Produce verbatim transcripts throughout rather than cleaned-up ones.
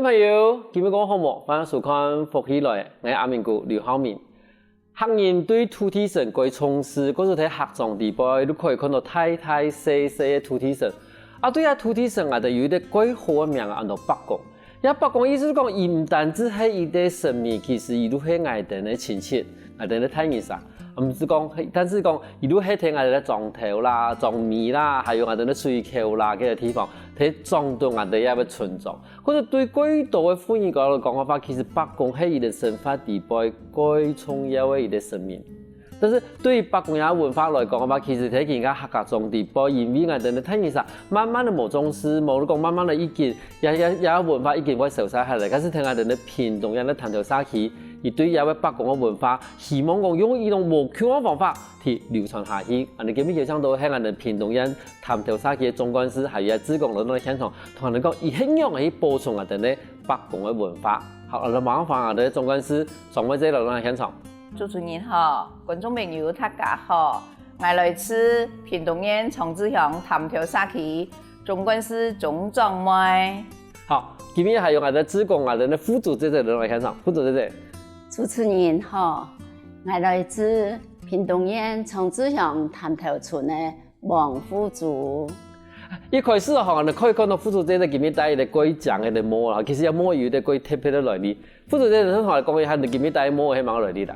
朋友，今晡日過好無？歡迎收看《福氣來了》，𠊎阿明哥劉浩明。客人對土地神蓋重視，故所在客庄裡背，你可以看到大大細細个土地神。啊，對啊，土地神𠊎兜有一個蓋好个名，安到伯公。這伯公意思係講，佢毋單止係一個神明，其實佢都係𠊎兜个親戚，𠊎兜个大人儕。毋係講，但係講，佢都係在𠊎兜个庄頭啦、庄尾啦，還有𠊎兜个水口啦，該個地方，在莊肚𠊎兜也會存在。 故所對蓋多个婦女來講个話，其實伯公係佢兜生活裡背蓋重要个一個神明。但是對於伯公這文化來講个話，其實在今下客家庄裡背，因為𠊎兜个大人儕慢慢个無重視，無講慢慢个已經，這這這文化已經會消失下來。但是在𠊎兜个屏東這个潭頭社區，佢對這位伯公个文化，希望講用一種無共个方法去流傳下去。恁呢今晡日邀請到係𠊎兜屏東縣 潭頭社區个總幹事，還有這志工來到現場，同𠊎兜講，佢係仰仔去保存𠊎兜个伯公个文化。好，來麻煩𠊎兜个總幹事莊妹姐來到現場。主持人好，觀眾朋友大家好，𠊎來自屏東縣長治鄉潭頭社區總幹事鍾莊妹。好，今晡日還有𠊎兜个志工，𠊎兜个副主席來到現場，副主席。主持人好，𠊎來自屏東縣長治鄉潭頭村个 王富珠。一開始吼，你可以看到富珠姐在今晡日戴一個蓋靚个帽啊，其實這帽有一個蓋特別个來歷。富珠姐，你好，講一下你今晡日戴个帽係麼个來歷啦？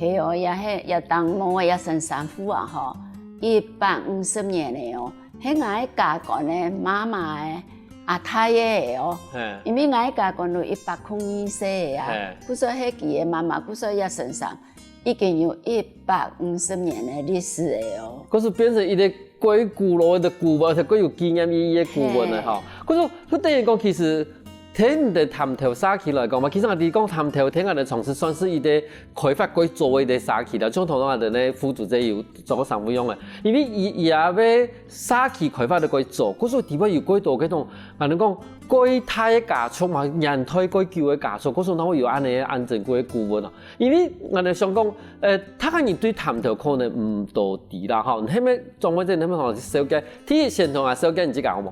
係哦，這係這頂帽，這身衫褲啊吼，一百五十年个哦，係𠊎家官个媽媽个阿太个哦。嘿。因為𠊎家官都一百空二歲个啊，嘿。故所係佢个媽媽，故所這身衫 已經有一百五十年个歷史了哦。可是變成一個蓋古老个古文，而且蓋有紀念意義个古文了吼。嘿。可是，就等於講，其實在你个潭頭社區來講嘛，其實𠊎知講潭頭，在𠊎兜算是一個開發蓋早个一個社區了，像頭先𠊎兜个副主席有做過商務用个，因為佢佢也个社區開發得蓋早，可是地方有蓋多該種，𠊎兜講蓋大个家族嘛，年代蓋久个家族，可是哪會有恁呢恁珍貴个古文啊？ 因為𠊎兜想講，呃，大家人對潭頭可能毋多知啦吼，你係毋係莊妹姐，你係毋係同𠊎紹介，第一先同𠊎紹介你自家好無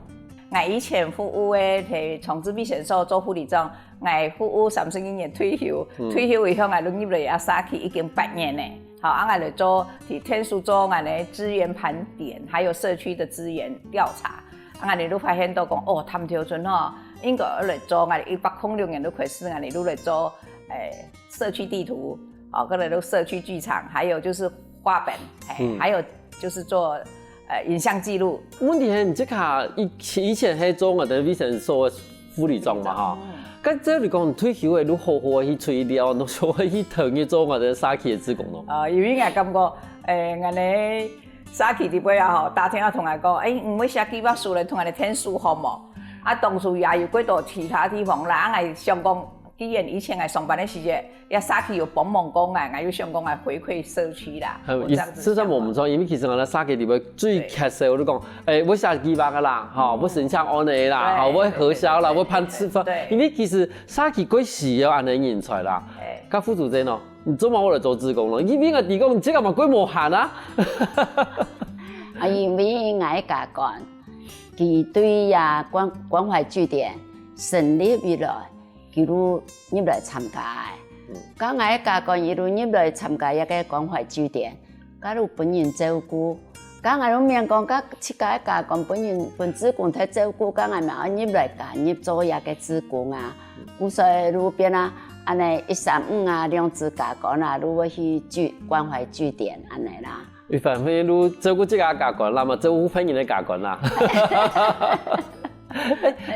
？𠊎以前服務个係長治衛生所做護理長，𠊎服務三十一年退休，嗯。退休以後𠊎就入來這社區已經八年了。好，啊，𠊎來做，在天數做𠊎个資源盤點，還有社區的資源調查。啊，𠊎就發現到講，哦，潭頭村吼，應該要來做，𠊎一百空六年就開始，𠊎就來做，誒， 社區地圖，哦，可能都社區劇場，還有就是畫本，嘿，嗯。還有就是做，呃，影像記錄。問題係你這下以以前係做𠊎兜衛生所个護理長嘛吼，嗯。該照理講退休个，你好好去出去尞，你就會去投入做𠊎兜社區个志工咯。呃，因為𠊎感覺，誒，𠊎兜社區裡背啊吼，打電話同𠊎講，誒，你會寫計畫書來同𠊎兜𢯭手好無？啊，當初也有幾多其他地方啦，啊，𠊎想講， 既然以前𠊎上班个時節，這社區有幫忙過𠊎，𠊎又想講𠊎回饋社區啦。嗯，我這樣子想嘛。事實上無毋著，因為其實𠊎兜社區裡背最缺少，對。我就講，誒，會寫計畫个啦，吼，嗯。會申請案个啦，對，吼，會核銷啦，對，對，會辦示範。對。因為其實社區蓋需要恁呢人才啦。對。該副主席呢，你做麼个來做志工咯？因為𠊎知講，你這个嘛蓋無閒啊。啊，因為𠊎个家官，佢對這關關懷據點成立以來， 佢就入來參加个。嗯。該𠊎个家官佢就入來參加這个關懷據點，該就分人照顧。該𠊎就面講，該自家个家官分人分志工在照顧，該𠊎嘛愛入來加入做這个志工啊。嗯。故所就變啊，恁呢一三五啊，兩隻家官啊，就會去據關懷據點恁呢啦。 一方面就照顧自家个家官啦，嘛照顧別人个家官啦。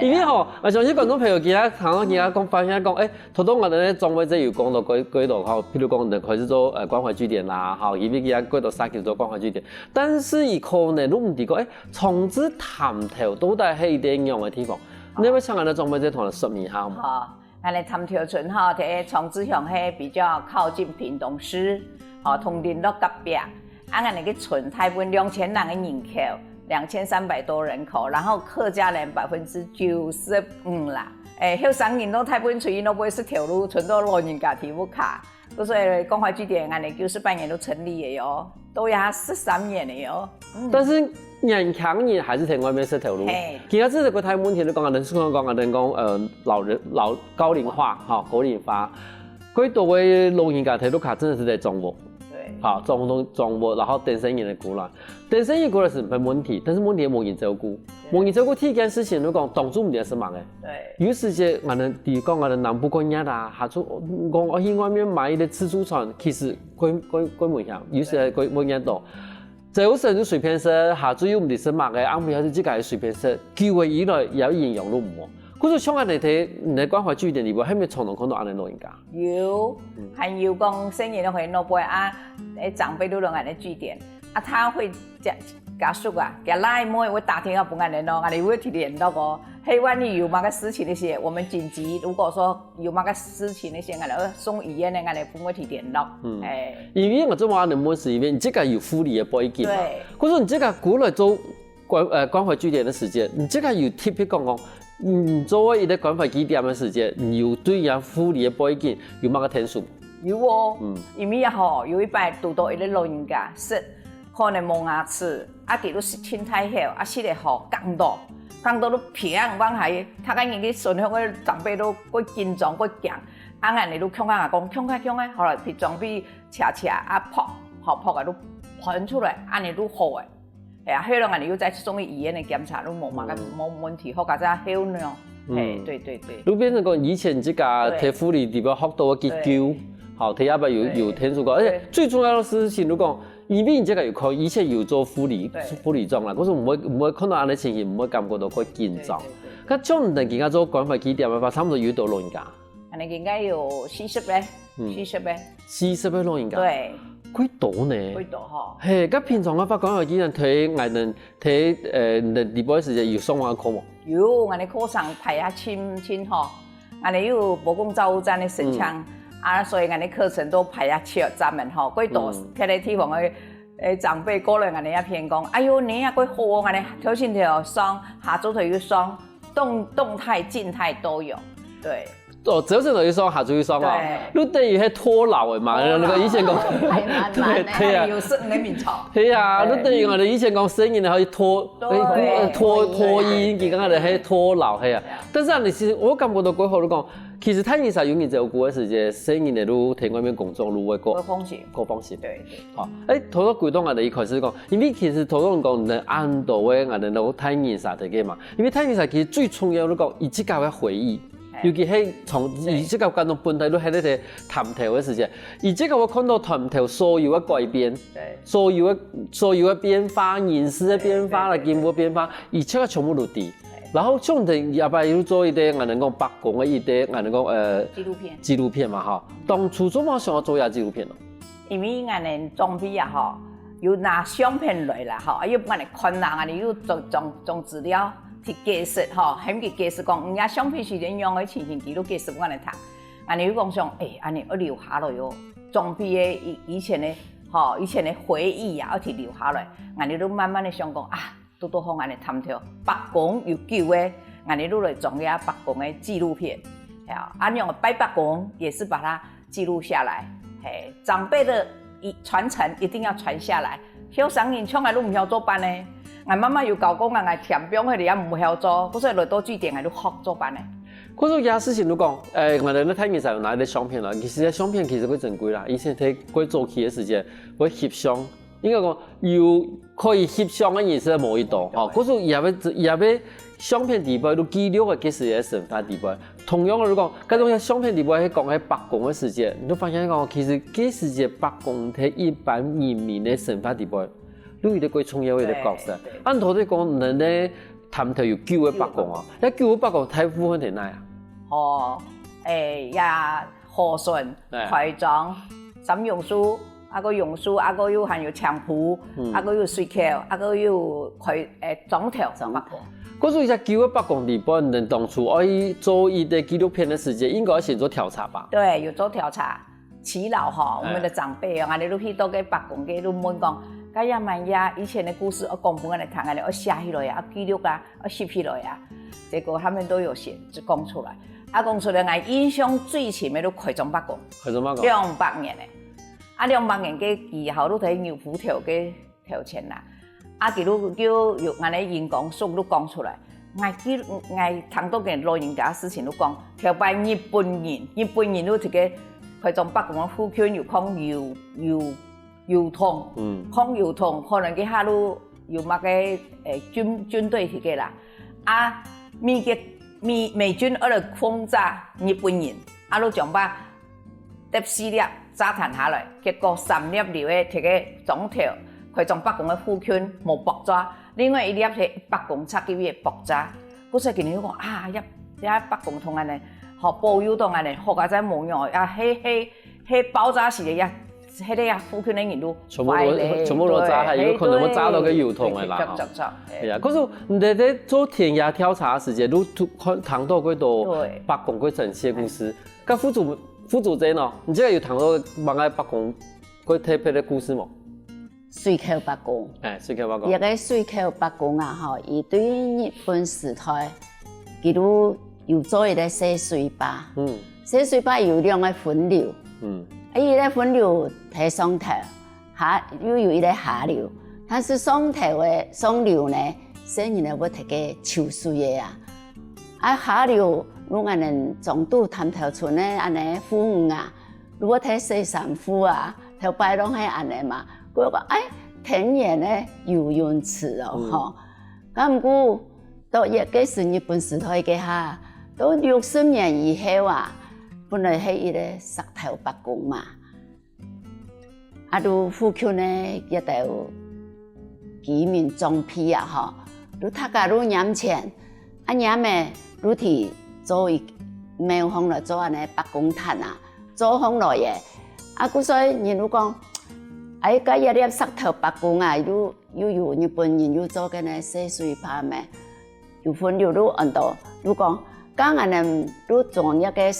因為吼，𠊎相信觀眾朋友今下聽到今下講，發現講，誒，頭頭𠊎兜个莊妹姐有講到幾幾多吼，譬如講，你開始做呃關懷據點啦，吼，因為今下幾多社區做關懷據點，但是佢可能都毋知講，誒，長治潭頭到底係一個仰仔个地方？你愛請𠊎兜莊妹姐同𠊎說明一下好無？好。 𠊎兜潭頭村吼，在長治鄉係比較靠近屏東市，吼，同麟洛隔壁。啊，𠊎兜个村大部分兩千人个人口，兩千三百多人口，然後客家人百分之九十五啦。誒，後生人都大部分出去都毋會識頭路，賰到老人家在屋下。所以關懷據點，𠊎兜九十八年就成立了喲，到這下十三年了喲。嗯。但是年輕人還係在外面食頭路。今下這個大問題，你講啊，人係講啊，人講，呃，老人老高齡化，哈，高齡化，過多个老人家在屋下真的係在掌握，對，好，掌握掌握，然後等細人个過來，等細人過來係毋係問題，但是問題無人照顧，無人照顧第一件事情，你講當初毋知食麼个，對，有時節，𠊎等比如講𠊎等南部過年啊，下晝講我去外面買一個自助餐，其實過過過危險，有時過危險到。 朝晨就隨便食，下晝又毋知食麼个，暗晡下晝自家隨便食，久了以來也營養都無。故所像恁樣个，你个關懷據點裡背，係毋係常常看到恁樣老人家？有，還有講細人仔會落背啊，誒，長輩都來恁樣據點，啊，他會家家屬啊，佢拉妹會打電話分𠊎等咯，𠊎等會去聯絡哦。嘿，萬一有麼个事情个時，我們緊急，如果說 有麼个事情个時，𠊎等送醫院个，𠊎等分佢去聯絡。嗯，誒，因為𠊎做麼个恁樣問，係因為你自家有護理个背景嘛。對，故所你自家過來做關呃關懷據點个時節，你自家有特別講講，你做一個關懷據點个時節，你有對人家護理个背景有麼个天數？有哦，嗯，因為啊吼，有一擺堵到一個老人家，食可能無牙齒， 啊，佢都食盡大口，啊，食个好，哽到，哽到都平，往下，他个人去順向个長輩都過緊張過驚，啊，恁樣都共下講，共下共下，後來去裝備車車啊，噗，好噗啊，都噴出來，恁樣都好誒。哎呀，後來恁樣又再送去醫院个檢查，都無麼个，無問題，好佳哉後呢。嘿，對對對。就變成講以前自家在護理裡背學到个急救，好，在後背有有天數過，而且最重要个事情，就講 因為你這個有看，以前有做護理，護理長啦，故所毋會毋會看到恁樣情形，毋會感覺到過緊張。該像你等今下做關懷據點个話，差不多有多老人家？恁樣應該有四十个，四十个。四十个老人家？對，幾多呢？幾多吼？嘿，該平常个話，關懷據點對𠊎等對呃你等裡背時節有上過課無？有，𠊎等課程排啊盡盡好。 𠊎等又有無共照護站个申請，啊，所以𠊎等課程都排啊七站門吼，過多別个地方个誒長輩過來，𠊎等也騙講，哎喲，你也過好哦，𠊎等頭先就有上，下晝就有上，動動態、靜態都有，對。哦，朝晨就有上，下晝有上啊，對，就等於係託老个嘛，那個以前講，對對啊，有十五个名床，對啊，就等於𠊎等以前講生人个，還要託，託託嬰，佢剛剛个係託老，係啊。 但是啊，你其實𠊎感覺到過好，就講，其實大人儕有人照顧个時節，細人仔就在外面工作，就會過過放心。過放心。對對。好，誒，頭先講到𠊎等一開始講，因為其實頭先講，恁多个𠊎等老大人儕在該嘛，因為大人儕其實最重要，就講，佢自家个回憶，尤其係從佢自家感到本來就還在談頭个時節，佢自家會看到談頭所有个改變，對，所有个所有个變化，人事个變化啦，經過變化，佢自家全部都知。 然後像你也擺有做一個，𠊎等講伯公个一個，𠊎等講呃紀錄片，紀錄片嘛哈。當初做麼个想要做這紀錄片呢？因為𠊎等長輩啊吼，有拿相片來啦吼，又分𠊎等看啦，𠊎等又總總總資料去解釋吼，喊佢解釋講，嗯，這相片係仰仔个情形，佢都解釋分𠊎等聽。𠊎等又講想，誒，恁樣愛留下來喲，長輩个以以前个吼，以前个回憶啊，愛去留下來。𠊎等都慢慢个想講啊， 堵堵好𠊎等談頭伯公有救个，𠊎等就來裝這伯公个紀錄片。係啊，恁樣拜伯公也是把它記錄下來。嘿，長輩的遺傳承一定要傳下來。後生人從來都毋曉做伴呢。𠊎媽媽有教過𠊎，𠊎添放佢也毋曉做，故所來到據點𠊎就學做伴呢。故所這事情就講，誒，𠊎等个大人儕有拿一個相片啦，其實這相片其實會珍貴啦，以前在過早期个時間會翕相， 應該講有可以翕相个人係無幾多，吼，故所也會也會相片底背都記錄个該時个生活底背。同樣个，如果該種相片底背係講係伯公个時節，你就發現講，其實該時節伯公在一般人民个生活底背，有一個過重要个一個角色。對，對。恁頭先講，人个談頭有九个伯公啊，該九个伯公大部分在哪啊？哦，誒，也 和順、開庄、三榕樹，啊个榕樹，啊个又還有青埔，啊个又水口，啊个又開誒庄頭。庄頭。故所這九个伯公裡背，你等當初愛做一個紀錄片个時節，應該愛先做調查吧？對，有做調查。耆老吼，我們的長輩哦，𠊎等就去到該伯公該就問講，該也蠻呀，以前个故事愛講分𠊎等聽，𠊎等愛寫起來啊，愛記錄啊，愛翕起來啊。結果他們都有寫，就講出來。 啊，講出來，𠊎印象最深个就開庄伯公，開庄伯公。兩百年个。啊，兩百年个以後，就在牛埔頭个頭前啦。啊，佢就，就有恁呢人講，叔就講出來。𠊎記，𠊎聽到个老人家事情就講，頭擺日本人，日本人就這个開張伯公个附近有囥油，油，油桶，嗯。囥油桶，可能佢下路有麼个，誒，軍，軍隊這个啦。啊，美國，美，美軍愛來轟炸日本人，啊，就將把 跌四粒炸彈下來，結果三粒留个這个庄頭，開張伯公个附近無爆炸，另外一粒係伯公自家个爆炸。故所今日就講啊，這，這伯公同恁呢，吼，保佑到恁呢，好佳哉無樣啊，係，係，係爆炸時个呀，係个呀，附近个人都全部都，壞咧，全部都炸，對，還有可能會炸到个油桶个啦，對，吼。著，著，著，係。係啊，可是你在，在做田野調查个時節，你看，聽到幾多對。伯公个神奇个故事， 該副主，副主席喏，你這个有聽到麼个伯公過特別个故事無？水口伯公。哎，水口伯公。這个水口伯公啊，吼，佢對日本時代，佢就有做一个細水壩。嗯。細水壩有兩个分流。嗯。啊，一个分流在上頭，下，又有一个下流。但是上頭个，上流呢，細人仔會在該泅水个啊。啊，下流，就恁呢庄肚潭頭村个恁呢婦女啊， 就會在洗衫褲啊，頭擺攏係恁呢嘛。佢講，哎，田園个游泳池哦，嗯。吼。啊，毋過，到一，該時日本時代个哈，到六十年以後啊，本來係一个石頭伯公嘛。啊，就附近个一兜居民長輩啊，吼，就大家就拈錢，啊，拈个就去做一，廟方來做恁呢伯公壇啊。 做好來个。啊，故所人就講，哎，該一粒石頭伯公啊，又，又有日本人又做个呢，洗水壩咩，有分流就安到，就講，該恁呢就將這个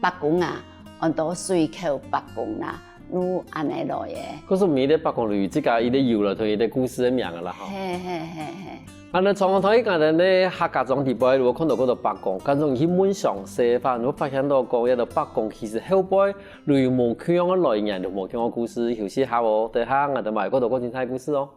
伯公啊，安到水口伯公啦，就恁呢來个。可是每一个伯公就有自家一个由來同一个故事个名个啦，吼。嘿，嘿，嘿，嘿。 啊，該長江頭一个人呢，客家庄底背，如果看到該兜伯公，假使你去問詳細个話，你會發現到講，這兜伯公其實後背就有無共樣个來源，有無共樣个故事，休息下哦，等下𠊎兜嘛有看到更精彩个故事哦。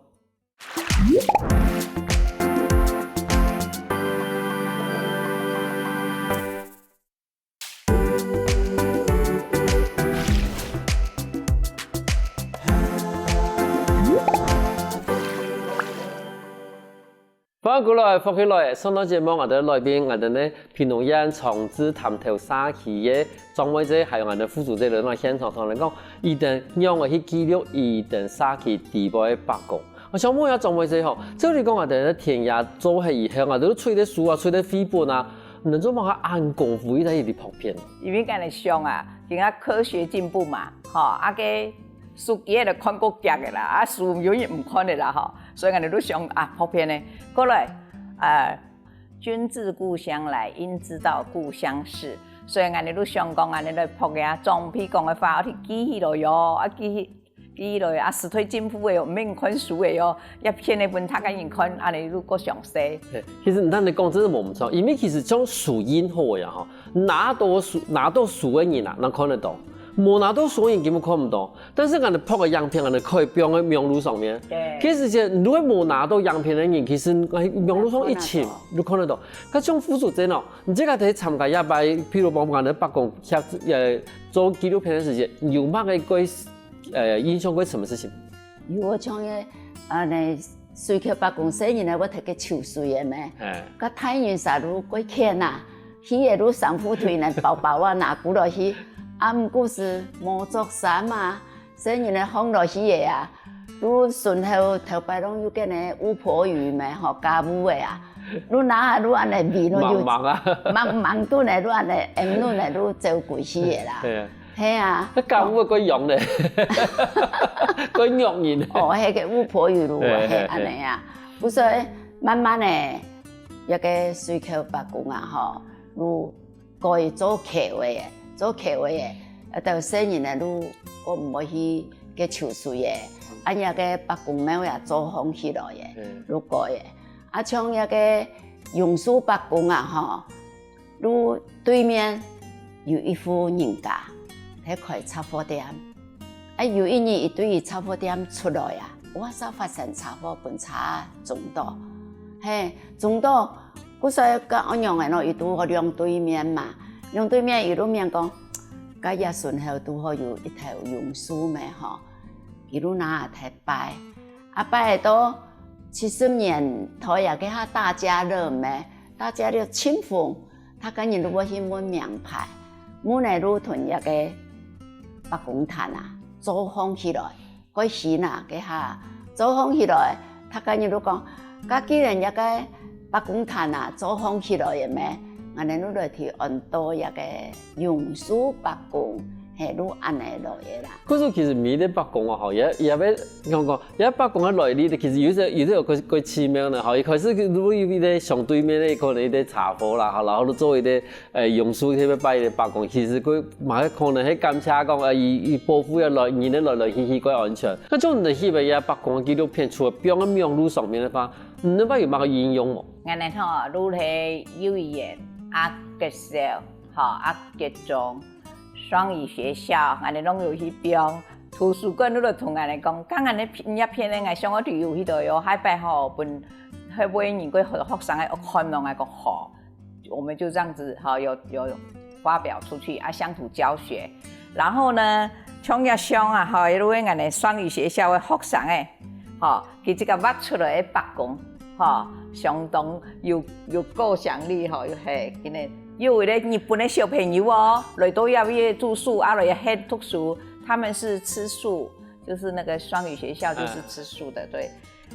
歡迎過來，福氣來！上段節目𠊎兜來賓，𠊎兜呢，屏東縣長治潭頭社區个莊妹姐，還有𠊎兜副主席來到現場同𠊎兜講，佢兜仰仔去記錄佢兜社區底背个伯公。𠊎想問一下莊妹姐吼，照理講𠊎兜个田野做好以後，𠊎兜就搥兜樹啊，搥兜繪本啊， 你做麼个恁功夫一直在該拍片？因為恁呢想啊，今下科學進步嘛，吼，啊該手機仔就看過遽个啦，啊書容易毋看个啦，吼，所以𠊎兜就想啊，拍片呢，過來，啊，君自故鄉來，應知道故鄉事，所以𠊎兜就想講，恁呢來拍个啊，長輩講个話，愛去記起來喲，啊記起 記來啊，時代進步个哦，毋免看書个哦，一片个分大家人看，恁呢就較詳細。嘿，其實你恁呢講真係無毋著，因為其實像書印好个啊，吼，拿到書，拿到書个人啊，正看得到；無拿到書个人根本看毋到。但是𠊎兜拍个影片，𠊎兜可以放在網路上面。對。其實這，如果無拿到影片个人，其實，哎，網路上一尋，看得到。就看得到。該像副主席哦，你這个在參加這擺，譬如講，𠊎兜伯公協，呃，做紀錄片个時節，有麼个過 呃，印象過什麼事情？有啊，像个，啊，該水口伯公細人仔會在該泅水个咩？哎。該大人儕就過譴啊，去个就衫褲腿呢，包包啊拿過來去，啊，毋過係無著衫啊，細人仔放落去个啊，就順後頭擺攏有該呢巫婆魚咩，吼，加烏个啊，就拿啊，就恁呢圍落去，茫茫啊。茫茫頓呢，就恁呢，暗頓呢，就走過去个啦。對啊。 係啊。該加烏个過勇呢，過勇人。哦，該个巫婆語咯，嘿，嘿，係恁呢啊。故所慢慢个，這个水口伯公啊，吼，就改做溪个，做溪个，啊，到細人仔就，過毋會去該泅水个，啊，這个伯公廟也做好起來个，嗯。就改个。啊，像這个榕樹伯公啊，吼， 就對面有一戶人家，在開雜貨店。啊，有一日，佢對佢雜貨店出來啊，哇，煞發生車禍，分車撞到，嘿，撞到，故所該仰般个咯，佢堵好兩對面嘛，兩對面佢就面講，該這脣口堵好有一頭榕樹咩吼，佢就拿來拜，啊拜到七十年代啊，該下大家樂咩，大家樂清風，大家人就會去問名牌，問个就同這个伯公壇啊，做䟘起來。 蓋興啊，該下做䟘起來，大家人就講，該既然這个伯公壇啊，做䟘起來个咩，𠊎等就來提安到這个榕樹伯公，係就恁仔來个啦。可是其實每一个伯公啊，吼，也也愛仰講，這伯公个來歷，其實有時有時有个个奇妙呢，吼，一開始就有一个相對面个可能一个車禍啦，吼，然後就做一个 欸，榕樹特別拜个伯公，其實佢嘛可能係感謝講，欸，佢佢保護个來人个來來去去較安全。該種人去个這伯公个紀錄片，除了放在網路上面个話，你認為有麼个應用無？𠊎等吼，就係幼兒園、啊國小、吼啊國中、雙語學校，𠊎等攏有去放。圖書館就來同𠊎等講，講𠊎等片這片呢，𠊎想愛留有去到喲，下擺吼，分後尾人个學學生个看攏愛講好。 我們就這樣子哈，有有發表出去啊，鄉土教學。然後呢，像這像啊，哈，因為𠊎等雙語學校个學生欸，哈，佢這个畫出來个伯公，哈，相當有有構想力哈，又係，今日又有一个日本个小朋友哦，來到這位住宿，啊來這讀書，他們是吃素，就是那個雙語學校就是吃素的，對。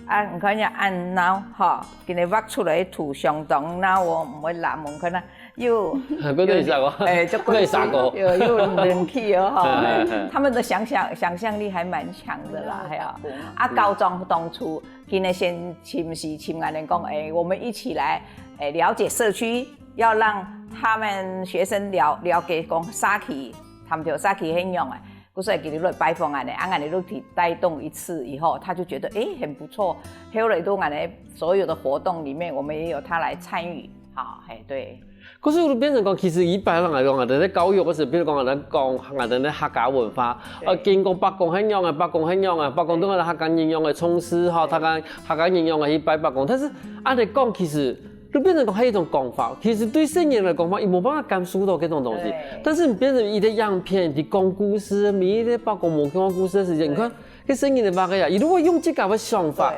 啊，你看人家恁鬧吼，今日畫出來个圖相當鬧哦，毋會爛，你看啊，又不能殺哦，哎，就不能殺哦有有人氣哦哈哎哎哎。他們的想象想象力還蠻強的啦，哎呀，啊，高中當初今日先請是請俺們講，哎，我們一起來，哎，了解社區，要讓他們學生了了解講社區，探討社區很樣哎。 故所佢就來拜訪俺呢，啊俺呢就提帶動一次以後，他就覺得欸很不錯。後來都俺呢所有的活動裡面，我們也有他來參與，好，嘿，對。可是就變成講，其實一般人來講，啊，在教育个時候，比如講，啊，講啊，在客家文化，呃，經過伯公係樣个，伯公係樣个，伯公都係客家人樣个，從事哈，客家客家人樣个去拜伯公。但是恁樣講，其實 就變成講還有一種講法，其實對細人來講法，佢無辦法感受到這種東西。但是你變成一個影片，你講故事，每一個包括無講故事的時間，你看，這細人的畫个呀，佢如果用自家的想法，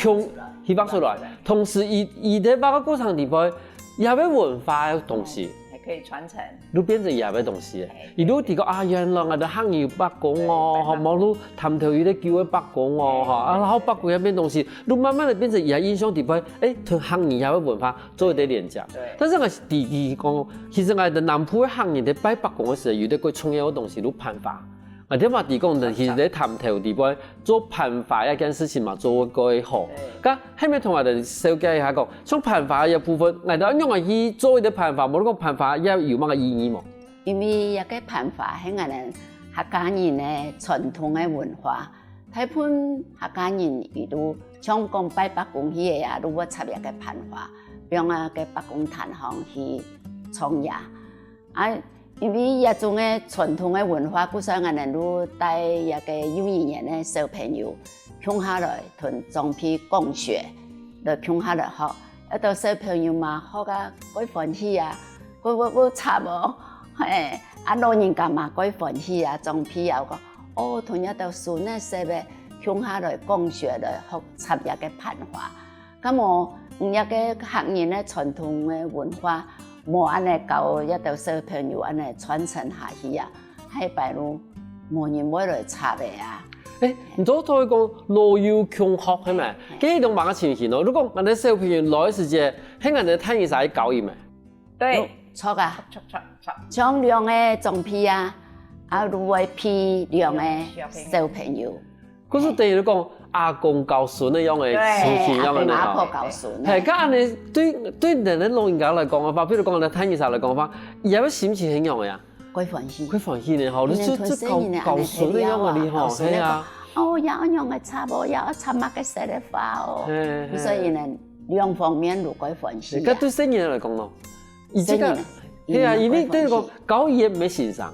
用去畫出來，同時佢佢在畫个過程裡背，也有文化的東西。還可以傳承。 就變成這樣个東西。佢就提到啊，原來𠊎兜客人有伯公哦，吼，無就探討佢个舊个伯公哦，吼，啊，然後伯公這片東西，就慢慢的變成佢个印象底背，欸，同客人這个文化做一個連接。但是𠊎是第一講，其實𠊎兜南部个客人在拜伯公个時候，有一個最重要个東西，就辦法。啊，對嘛，提講的其實在探討底背做辦法這件事情嘛，做過好。該 下面同𠊎兜紹介一下講，像辦法這部分，𠊎兜仰般去做一個辦法，無論講辦法這有麼个意義無？因為這個辦法係𠊎兜客家人个傳統个文化，大部分客家人佢都像講拜伯公去个啊，都會插這個辦法，放啊個伯公壇項去唱呀。啊， 因為這種个傳統个文化，故所𠊎兜就帶這個幼兒園个小朋友共下來同長輩講學，來共下來學。這兜小朋友嘛，學啊蓋歡喜啊，蓋蓋蓋插哦，嘿，啊老人家嘛蓋歡喜啊，長輩也講，哦，同這兜孫仔細个共下來講學，來學插這個辦法。 該無，你這個客人个傳統个文化，無恁樣教這兜小朋友恁樣傳承下去啊，下擺就無人會來插个啊。欸，你做做講老幼共學係無？該種麼个情形哦？如果𠊎兜小朋友來个時節，係𠊎兜大人儕教佢無？對，著啊，著著著，像兩個長輩啊，啊就會陪兩個小朋友。 故所等於講，阿公教孫个樣个情形樣个呢，阿公阿婆教孫。係，該恁樣對對人个老人家來講个話，比如講，𠊎兜大人儕來講个話，佢个心情係仰个啊？蓋歡喜。蓋歡喜呢，吼，你就就教教孫个樣个哩，吼，係啊。哦，也恁樣个插哦，也愛插麼个色个花哦，所以呢，兩方面都蓋歡喜。該對細人來講咯，佢這個，係啊，因為等於講教佢个毋係先生，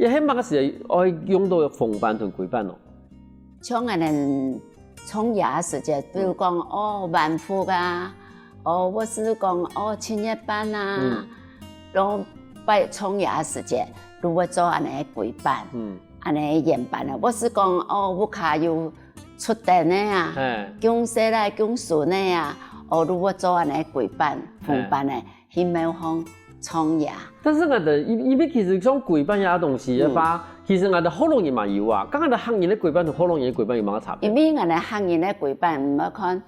也係麼个時節愛用到紅粄同桂粄哦？像恁樣創業个時節，比如講，哦，萬福啊，哦，或是講，哦，七月半啊，嗯。然後拜創業个時節，就會做恁樣个桂粄，嗯。恁樣个圓粄啊，或是講，哦，屋下有出店个啊，嘿。供細倈、供孫个啊，哦，就會做恁樣个桂粄、嘿。紅粄个。 去廟方創業。但是𠊎等，因，因為其實像桂粄這東西个話，嗯。其實𠊎等學老人嘛有啊，該𠊎等客人个桂粄同學老人个桂粄有麼个差別？因為𠊎等客人个桂粄，毋好看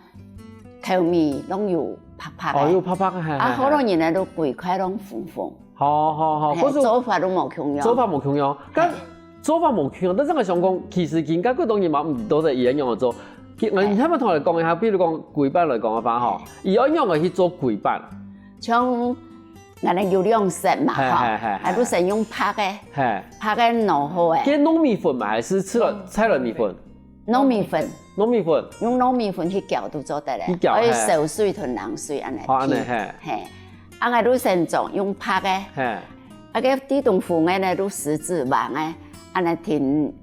頭尾攏有白白个。哦，有白白个，嘿，啊，嘿，嘿。學老人个都桂塊攏紅紅。好，好，好，嘿，可是做法都無共樣。做法無共樣，該嘿。做法無共樣，但是𠊎想講，其實今个過多人嘛，毋知道在伊仰般做。其，嘿。𠊎，你下擺同𠊎講一下，比如講桂粄來講个話，吼，嘿。伊愛仰般去做桂粄？ 像𠊎等有兩色嘛，吼，嘿，嘿，嘿，啊，就先用白个，嘿。白个挼好个。該糯米粉嘛，還係赤卵，嗯。菜卵米粉？糯米粉。糯米粉。用糯米粉去攪就做得了，去攪，愛燒水同冷水恁樣去。嘿。好，恁樣，嘿。嘿，啊，𠊎就先做用白个，嘿。啊，該地中紅个呢，就十字橫个，恁樣挺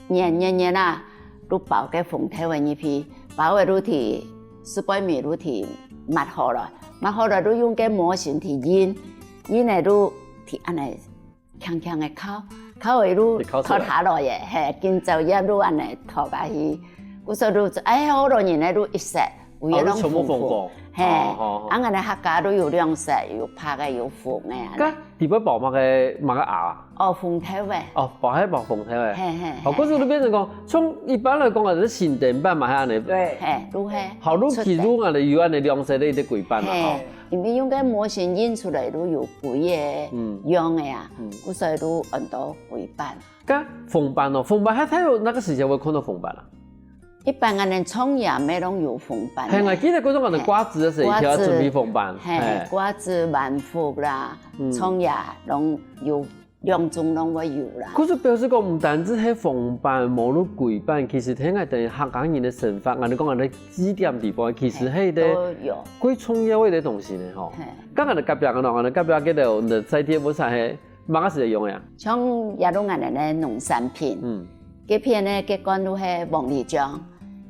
圓圓圓啊，就包个紅豆个入去，包个就提，四百米就提抹好了。 然後呢，就用个模型去印，印了就去恁樣輕輕个敲，敲了就去敲出來。脫下來耶，嘿，今朝也就恁樣脫下去。故所就，哎，好多人呢就一色，有个攏紅紅，哦，就全部紅紅。嘿，哦，哦，哦。啊，𠊎等客家都有兩色，有白个，有紅个，恁樣。該裡背包麼个，麼个餡啊？ 哦，紅豆个。哦，包，還包紅豆个。嘿，嘿，哦，嘿，故所就變成講，從一般來講啊，係新店粄嘛，係恁樣。對。嘿，就係。好，就其實出店。𠊎等有恁樣兩色个一個粿粄啦，嘿，吼。因為用个模型印出來，就有幾個嗯。樣个啊，嗯。故所就安到粿粄。該紅粄哦，紅粄，佢，佢有哪個時間會看到紅粄啊？ 一般𠊎等創業乜攏有紅粄个。嘿，𠊎記得該種𠊎等掛紙个時候，嘿，就愛準備紅粄。掛紙，嘿，嘿。掛紙、萬福啦，嗯。創業攏有，兩種攏會有啦。故所表示講，毋單淨係紅粄、無粿粄，其實係𠊎等客家人个生活，𠊎等講𠊎等祭典地方，其實係一個嘿，都有。最重要个一個東西呢，吼。嘿。剛剛个隔壁个喏，𠊎等隔壁个，𠊎等在地个，毋係係 麼个時節用个啊？像這種恁樣个農產品，嗯。這片呢，這罐就係黃梨醬，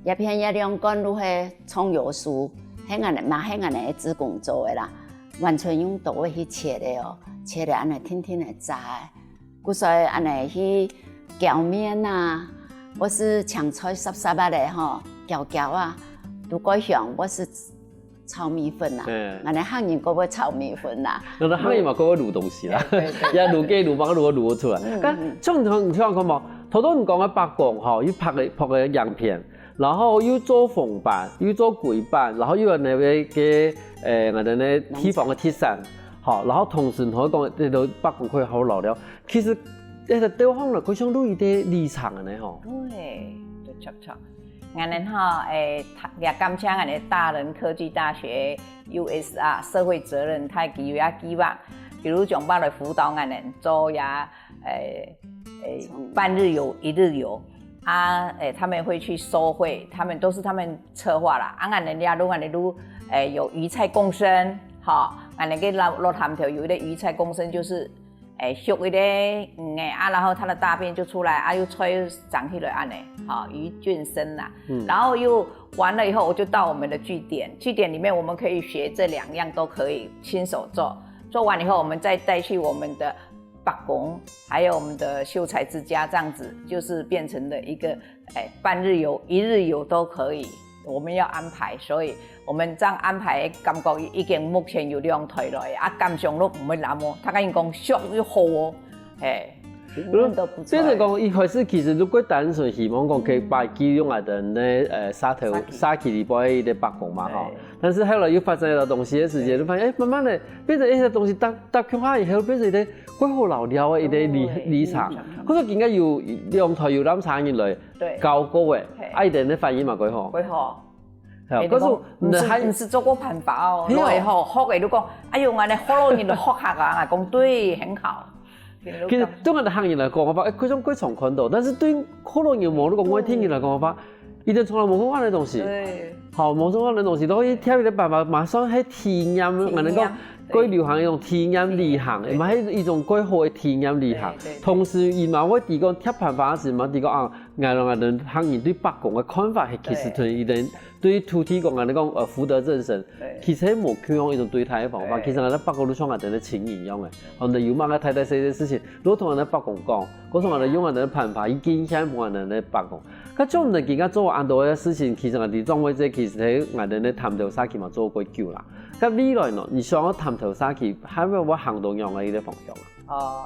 這片這兩罐就係蔥油酥，係恁樣，嘛係恁樣个志工做个啦，完全用刀仔去切个哦，切了恁樣定定仔炸个，故所恁樣去攪麵啊，或是青菜煠煠仔个吼，攪攪啊，就蓋香，或是 炒米粉啦，嗯。𠊎等客人較會炒米粉啦。𠊎等客人嘛較會滷東西啦，對，對，對。也滷雞、滷肉、滷滷出來。嗯，該，嗯。像你聽，你聽講無？頭頭你講个伯公吼，又拍个，拍个影片，然後又做紅粄，又做粿粄，然後又有那個，个，誒，𠊎等呢地方个特產，吼，然後同時同佢講，這個伯公可以好老了。其實，這個地方呢，佢像有一個里程个呢，吼。對，對，著，著。 𠊎等吼，誒，也感謝𠊎等大人科技大學U S R社會責任，佢有這計畫，比如講，摎來輔導𠊎等做這，誒，誒，半日遊、一日遊，啊，誒，他們會去收會，他們都是他們策劃啦。啊，𠊎等這路，𠊎等路，誒，有魚菜共生，吼，𠊎等个落，落潭頭有一個魚菜共生，就是 誒，畜一個魚仔啊，然後牠的大便就出來啊，又菜又長起來恁樣，吼，魚共生啦。嗯。然後又完了以後，我就到我們的據點，據點裡面我們可以學這兩樣都可以親手做，做完以後，我們再帶去我們的伯公，還有我們的秀才之家，這樣子就是變成了一個，誒，半日遊、一日遊都可以。 我們要安排，所以我們這樣安排，感覺已經目前有兩台了，啊，感想都毋會爛哦，大家應該講俗又好哦，嘿。評論都不錯。變成講一開始其實就較單純，希望講可以擺幾種啊等呢，呃，社頭、社區。社區裡背个伯公嘛，吼。對。但是後來又發生了東西个時間，對。就發現，誒，慢慢的變成一些東西搭，搭共下以後，變成一個較好老了个一個里，對。里程。嗯。可是應該有兩台遊覽車入來，對。搞過誒，嘿。啊，佢等个反應嘛，較好。較好。 係啊，欸，可是你講，毋係，毋係做過辦法哦，係哦。來吼，學个就講，哎喲，𠊎等學老人就學客啊，𠊎講對，很好。其實對𠊎等客人來講个話，欸，非常非常看到，但是對學老人無，如果外地人來講个話，佢等從來無看過恁樣个東西。對。好，無看過恁樣个東西，都可以挑一個辦法，馬上去體驗，體驗。𠊎等講，過流行一種體驗旅行，嘛係一種過好个體驗旅行。同時，佢嘛會提供貼盤花時嘛，提供啊，𠊎同𠊎等客人對伯公个看法，其實同佢等對土地公啊，你講呃福德正神，其實無共樣一種對待个方法。其實𠊎等伯公就像𠊎等个親人一樣个，𠊎等有麼个大大細細事情，都同𠊎等伯公講，告訴𠊎等用𠊎等个辦法，去敬獻分𠊎等个伯公。 該像你今下做恁多个事情，其實𠊎知莊會這其實係𠊎等个潭頭社區嘛做過久啦。該未來呢，你想要潭頭社區還會會行到仰个一個方向啊？哦，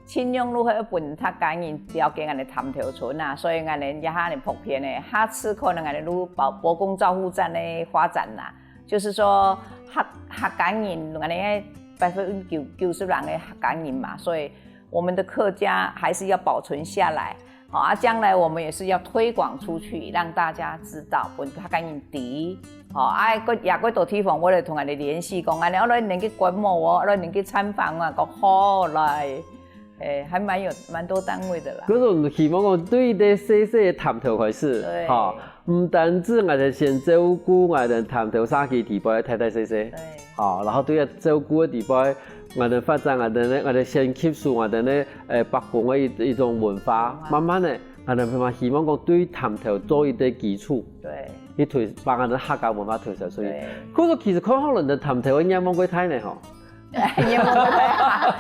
盡量如何分大家人了解𠊎等潭頭村啊，所以𠊎等這下个普遍呢，下次可能𠊎等如伯伯公照護站个發展啦，就是說客客家人，𠊎等百分之九九十人个客家人嘛，所以我們的客家還是要保存下來。 好啊，將來我們也是要推廣出去，讓大家知道，分客家人知。好啊，也過多地方𠊎來同𠊎等聯繫，講恁樣，𠊎來恁樣去觀摩哦，𠊎來恁樣去參訪啊，講好來，誒，還蠻有蠻多單位的啦。可是𠊎希望講對這細細个潭頭開始，哈，毋單止𠊎等先照顧𠊎等潭頭社區底背个大大細細，好，然後對啊照顧个底背，𠊎等發展𠊎等个𠊎等先吸收𠊎等个誒伯公个一一種文化，慢慢个。 𠊎等嘛希望講對潭頭做一個基礎，對，去推把𠊎等客家文化推出去。可是其實看好人的潭頭个願望過大呢吼。願望過大，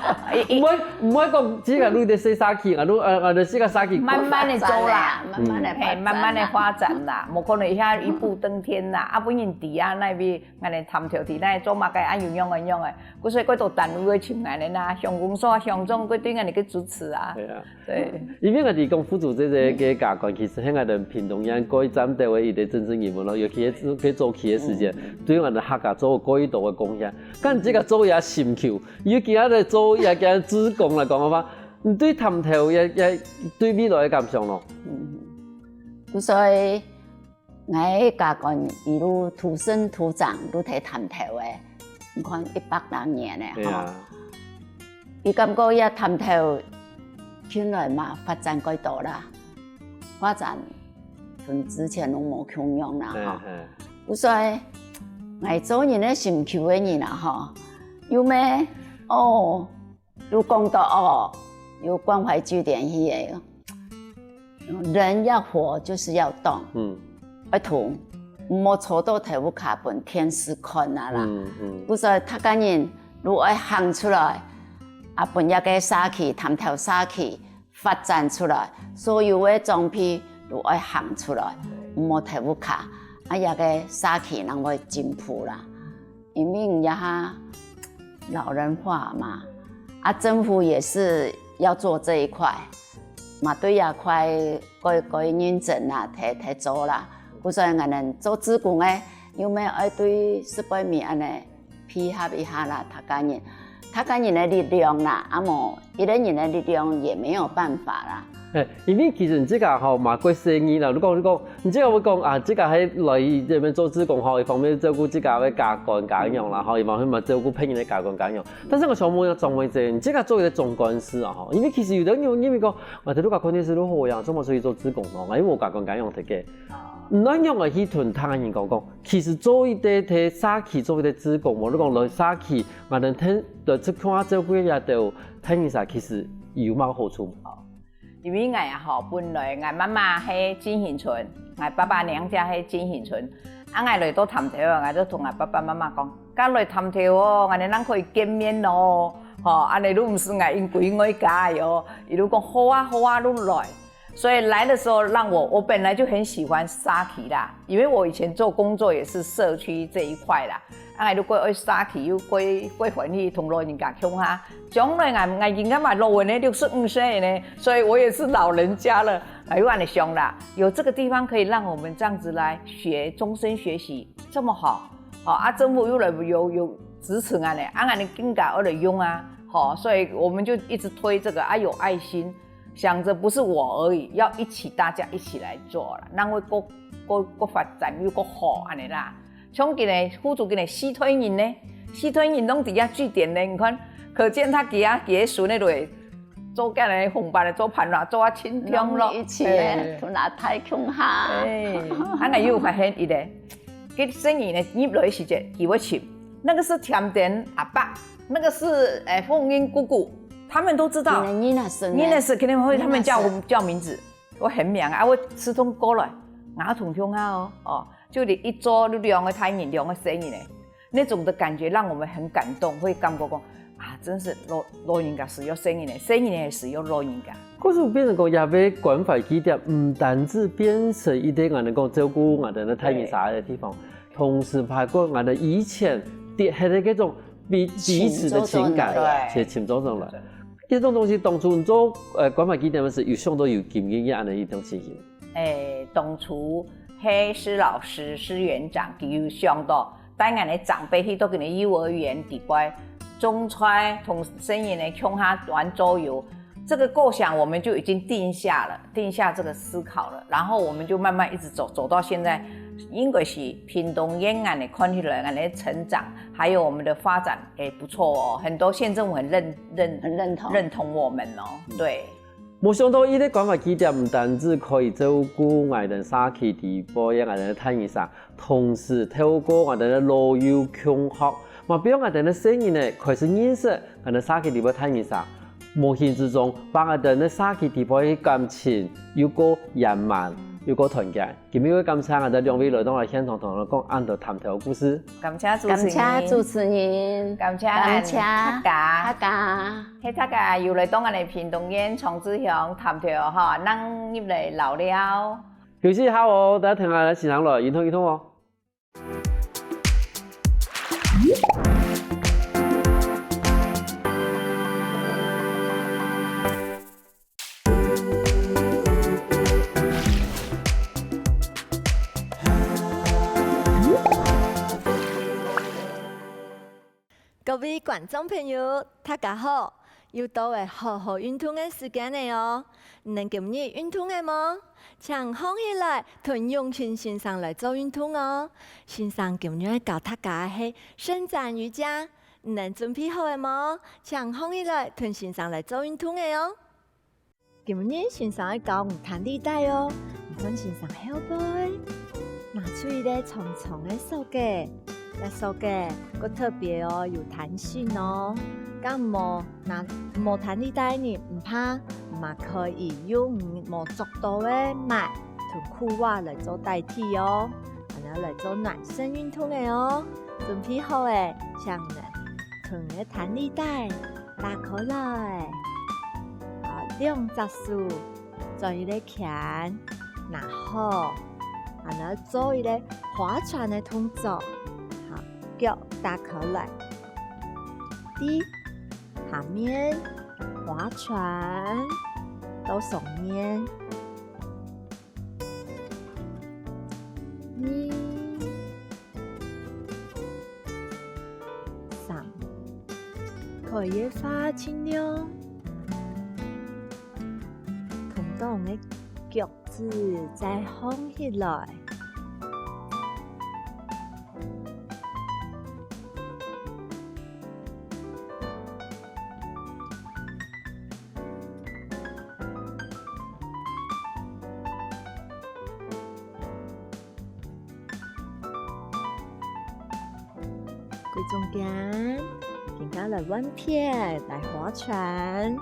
毋會毋會講只係路个細社區，啊路呃呃細个社區，慢慢的走啦，慢慢的，嘿，慢慢的發展啦，無可能一下一步登天啦，啊本人底下那邊，𠊎等潭頭底下做麼个啊有樣个樣个，故所過多單位會請𠊎等啦，鄉公所、鄉長過對𠊎等个支持啊。對啊。 對，因為𠊎等講副主席這個家官，其實係𠊎等屏東縣過一站頭个一個政治人物咯，尤其係佢早期个時間，對𠊎等客家做過一多个貢獻。但這個做也辛苦，尤其係做也个志工來講个話，你對潭頭也也對未來个感想咯？所以 𠊎个家官一路土生土長，就在潭頭个，你看一百零年个吼。佢感覺這潭頭近來嘛發展較多啦，發展同之前攏無共樣啦吼。故所𠊎做人个心臼个人啊吼，有咩哦， 有講到哦，有關懷據點去个，人要活就是要動，嗯，要動，毋好坐到頭屋下分電視看啊啦。嗯嗯，故所大家人如愛行出來，啊分這個社區、潭頭社區發展出來，所有个長輩如愛行出來，毋好頭屋下，啊這個社區人會進步啦。 因為這下老人化嘛，啊政府也是要做這一塊，嘛對這塊該該認真啊，在在做啦。故所𠊎等做志工个，又愛愛對十八米恁樣配合一下啦，大家人，大家人个力量啦，啊無一個人个力量也沒有辦法啦。 誒，因為其實你自家吼嘛過細義啦，你講你講，你自家會講啊，自家係來這邊做志工吼，一方面照顧自家个家官家娘啦，吼，一方面嘛照顧別人个家官家娘。但是𠊎想問一下莊會姐，你自家做一個總幹事啊，吼，因為其實有兜人認為講，啊，在屋下看電視就好呀，做麼个出去做志工吼，因為無家官家娘在該。你仰般去同大人講講，其實做一個在社區做一個志工，無你講來社區，嘛能聽得出看照顧這兜大人儕，其實有麼个好處無？ 因為𠊎啊吼，本來𠊎媽媽係進行村，𠊎爸爸娘家係進行村，啊𠊎來到潭頭啊，𠊎就同𠊎爸爸媽媽講，該來潭頭哦，𠊎等正可以見面咯，吼，恁樣就毋使𠊎應歸外家哦。佢就講好啊好啊，就來。所以來的時候讓我，我本來就很喜歡社區啦，因為我以前做工作也是社區這一塊啦。 啊，𠊎就過愛社區，又過過歡喜同老人家共下。將來𠊎𠊎今年嘛老人呢，六十五歲呢，所以我也是老人家了。啊，又恁樣想啦，有這個地方可以讓我們這樣子來學，終身學習，這麼好。哦，啊，政府又來有有支持恁樣，啊，恁樣更加愛來用啊。好，所以我們就一直推這個啊，有愛心，想著不是我而已，要一起大家一起來做啦，恁樣會過過過發展又過好恁樣啦。 像今日副主任呢，四代人呢，四代人攏佇這據點呢，你看，可見佢佢个佢个孫仔都會做恁樣个紅粄仔，做粄仔，做啊盡暢咯。攏一起咧，同阿太共下。哎，啊，𠊎又發現一個，佢細義呢入來時節，佢會尋，那個是甜點阿伯，那個是，欸，鳳英姑姑，他們都知道。你的囡仔孫呢？囡仔孫肯定會，他們叫我，叫名字，我很忙啊，我自動過來，啊，通通啊哦，哦，就你一桌就兩個大人，兩個細人呢，那種的感覺讓我們很感動，會感覺講，啊，真是老，老人家係有細人呢，細人呢係有老人家。可是變成講，這個關懷據點毋單止變成一個𠊎等講照顧𠊎等个大人儕个地方，同時包括𠊎等以前跌下个這種彼，彼此的情感，對。也尋找上來。這種東西當初做，呃，關懷據點个時，有想到有今日恁樣一種情形。欸，當初係施老師、施園長，佢有想到，帶𠊎等个長輩去到佢等个幼兒園底乖，種菜，同細人仔共下玩桌遊，這個構想我們就已經定下了，定下這個思考了，然後我們就慢慢一直走，走到現在，應該是屏東縣恁樣看起來，恁樣成長，還有我們的發展，欸，不錯哦，很多縣政府很認，認，很認同。認同我們哦，對。無想到這個關懷據點毋單止可以照顧𠊎等社區底背个𠊎等个大人儕，同時透過𠊎等个老幼共學，嘛分𠊎等个細人仔開始認識𠊎等社區底背大人儕。無形之中，把𠊎等个社區底背个感情又過圓滿，又過團結。今日會感謝𠊎等兩位來到𠊎現場同𠊎講恁多談頭故事。感謝主持人。感謝主持人。感謝，感謝大家。大家。係大家有來到𠊎等屏東縣長治鄉談頭吼，能入來尞尞。休息一下哦，大家聽下來欣賞來，運動運動哦。 各位觀眾朋友，大家好！又到了好好運動个時間了哦！你等今日運動了無？請䟘起來，同永清先生來做運動哦！先生今日愛教大家个係伸展瑜伽，你等準備好了無？請䟘起來，同先生來做運動了哦！ 今日先生愛教你彈力帶哦，你看先生後背，拿出一個長長个索仔，這索仔較特別哦，有彈性哦。敢無拿，無彈力帶呢，毋怕，嘛可以用你無著到个襪同褲襪來做代替哦。恁樣來做暖身運動个哦，準備好了，請你同个彈力帶 打開來，好，兩隻手做一個圈，拿好，然後做一個划船个動作，好，腳打開來，第下面划船到上面，二 三，可以个話盡量同當个腳趾再䟘起來。 歸中間，今下來換片，來划船。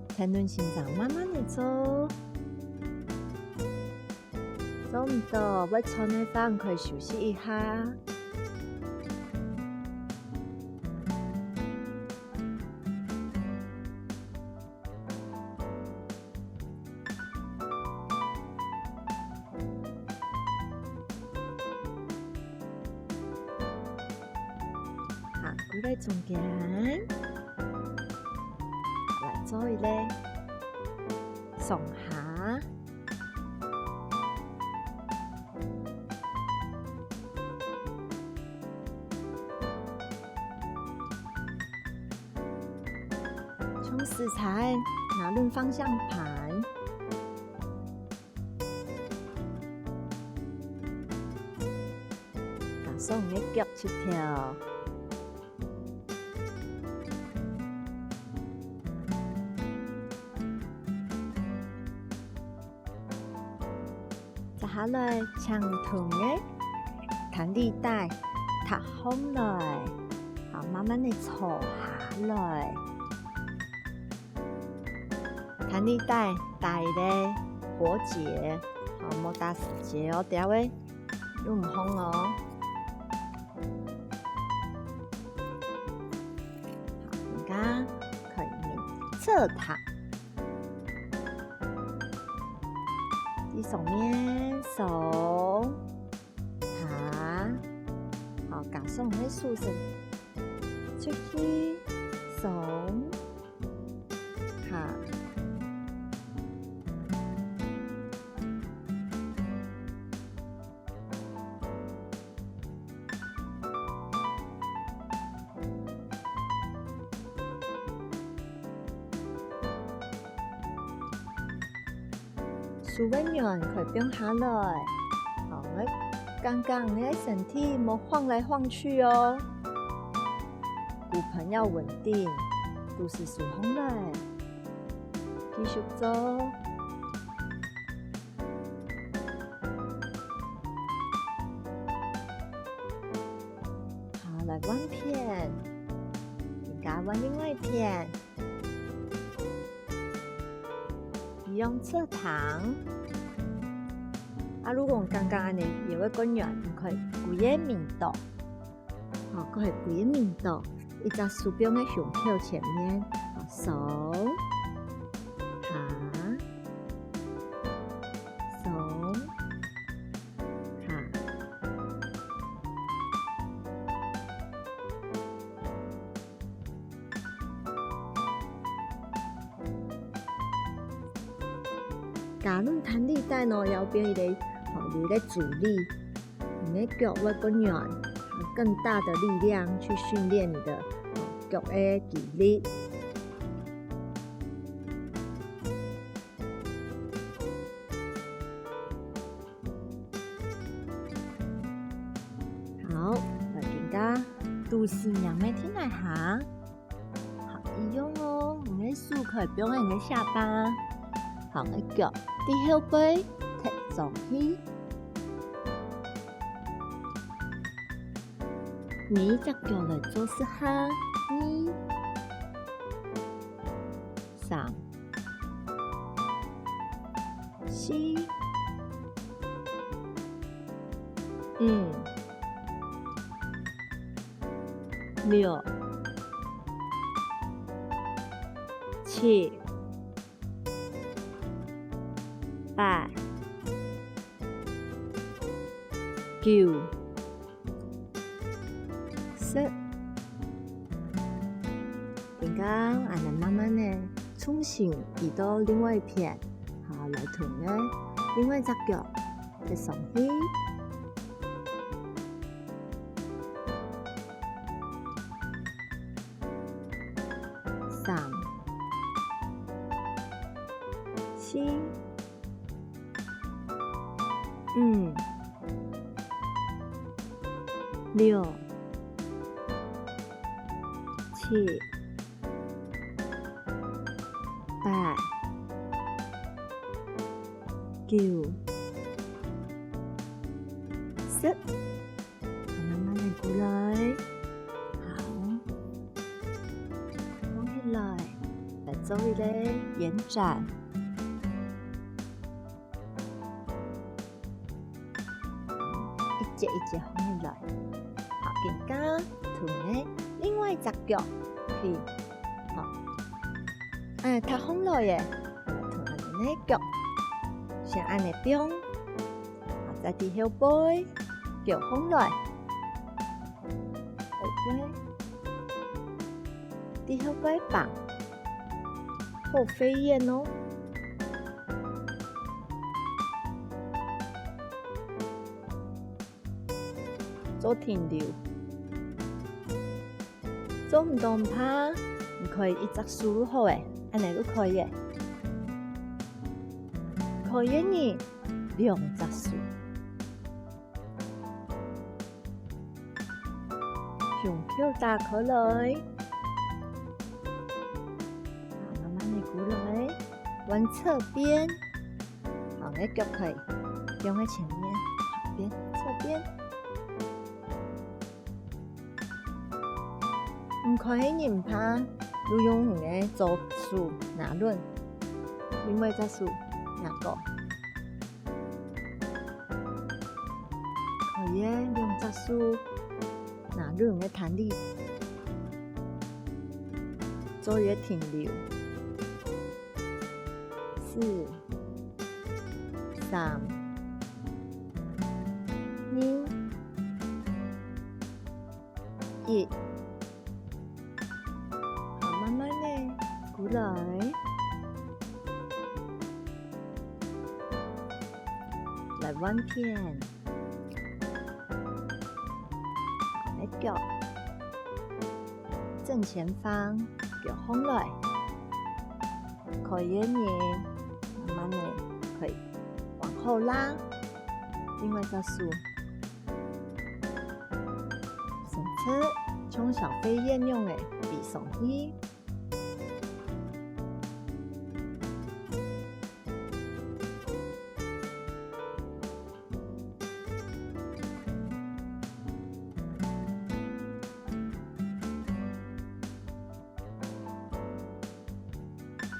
天倫先生慢慢仔做。 做毋到，會喘个話，可以休息一下。好，歸來中間，來做一個上下。 像駛車仔拿輪方向盤，加上你个腳趾頭。下來請同个彈力帶搭䟘來，好，慢慢个坐下來。彈力帶帶个活結，好，莫打死結哦，等下會用毋䟘哦。好，你看，可以側躺。 在上面鬆下，好，加上个手伸出去鬆下。 手个軟可以放下來，好，愛感覺你个身體莫晃來晃去哦。骨盆要穩定，肚屎收䟘來，繼續做。 好，來換片，自家換另外一片。一樣側躺。啊，如果感覺恁樣腰會較軟，你可以歸个面倒。 好，過來歸个面倒，一隻手放在胸口前面，好，鬆下，鬆下。 加入彈力帶呢，要變一個，吼，有一個阻力，你个腳會更軟，用更大的力量去訓練你的，吼，腳个肌力。 好，來，今下肚屎仰仔停來下。好，一樣哦，你个手可以放在你个下巴。好，你个腳在後背，踢上去。每一隻腳來做十下，二、三、 四、五、六、七、八、九、 十。今下，恁樣慢慢仔重新移到另外一片，好，來同个另外一隻腳，再上去。三、四、 五、六、七、八、九、十。 好，慢慢仔過來。好，䟘起來，來做一個延展。一節一節䟘起來。好，今下同个另外一隻腳去。好，哎，踏䟘來耶。同恁樣个腳，先恁樣放。 好，再在後背，腳䟘來。後背，在後背放，好飛燕哦。做停留。 做毋到毋怕，你可以一隻手就好欸，恁樣就可以欸。可以个人，兩隻手。胸口打開來。好，慢慢仔過來，換側邊。好，你个腳可以放在前面，旁邊、側邊。毋可以任拍，就用你个左手拿輪，另外一隻手拿高。可以兩隻手拿輪个彈力，做一個停留。 四、三、二、一。好，慢慢的歸來。來換片。 來腳，正前方，腳䟘來。可以个人，慢慢的可以往後拉，另外一隻手，伸直，像小飛燕樣个飛上去。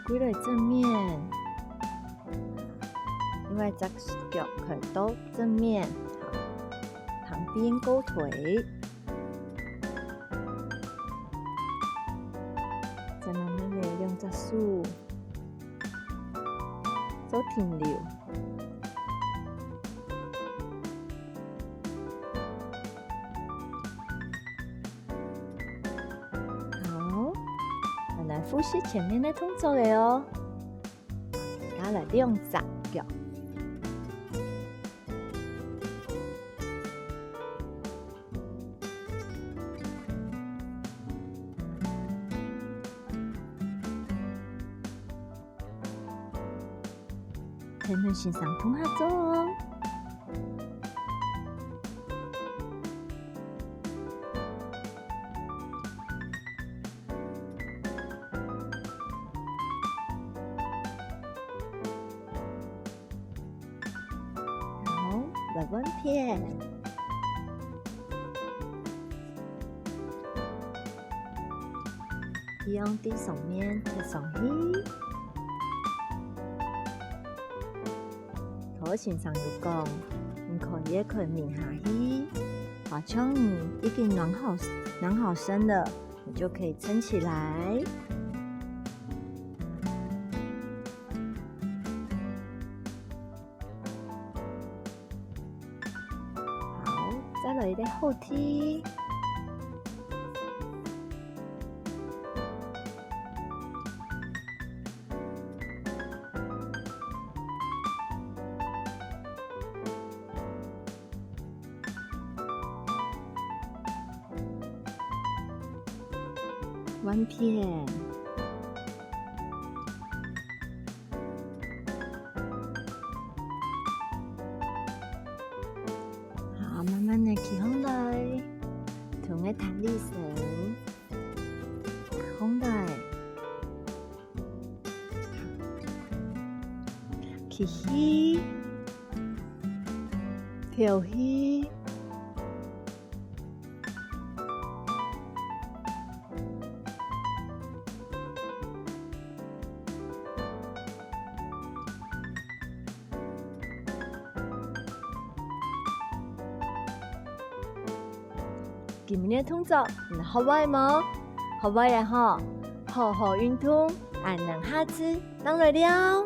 歸來正面，另外一隻腳看到正面，好，旁邊勾腿。再慢慢的兩隻手 做停留。好，𠊎來複習前面个動作了哦。再來兩隻腳。 跈等先生共下做哦。好，來換片。 佢用對上面貼上去。頭先生有講，你可以看面下去，好像你已經暖好，暖好身了，你就可以撐起來。 好，再來一個後踢。換片。 好，慢慢的企䟘來，同个彈力繩，䟘來，吸氣，敨氣。 今日个動作，你學會無？學會了吼，好好運動，𫣆等下次正來尞。